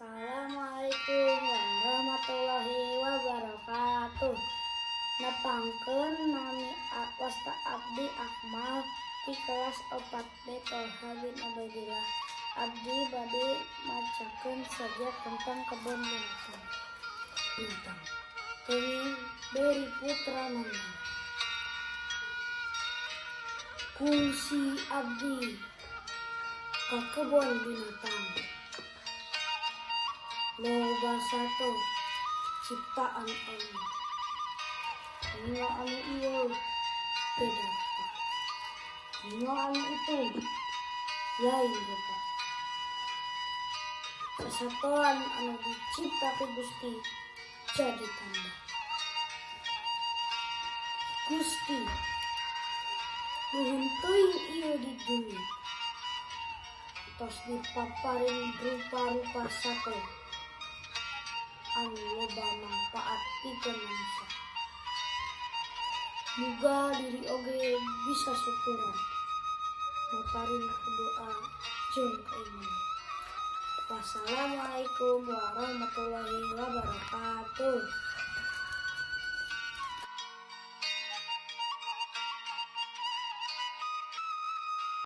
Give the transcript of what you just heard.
Assalamualaikum warahmatullahi wabarakatuh. Nepangkeun nami wasta abdi Akmal di kelas 4B Tolha bin Ubaidillah. Abdi bade macakeun sajak tentang kebun binatang. Binatang. Kenging Beri Putra Nanda. Kungsi abdi ka kebon binatang. Loba sato ciptaan Allah. Ningal anu ieu beda rupa. Ningal anu itu lain rupa. Sasatoan anu dicipta ku Gusti jadi tanda. Gusti nuhun teuing ieu di dunia. Tos dipaparin rupa-rupa sato anu loba mangpaat pikeun manusia. Muga diri oge bisa syukuran maparin ku doa jeung keimanan. Wassalamualaikum warahmatullahi wabarakatuh.